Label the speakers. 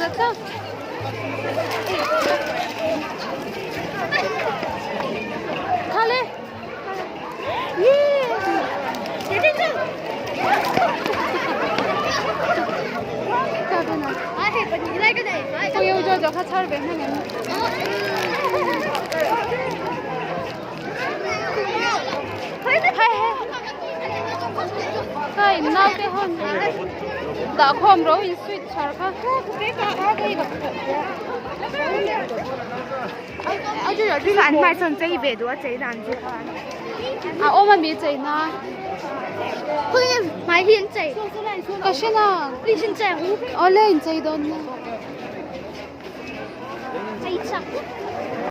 Speaker 1: tlat. Khale. Dah khawm ro in sweet chhar kha.
Speaker 2: An hmai sawn chei ve duh a chei dan chu khan.
Speaker 1: A awm a mi chei na.
Speaker 3: Hmai hi an chei.
Speaker 1: Ka hre na. Awle in chei dawn nia.
Speaker 3: Chei chak.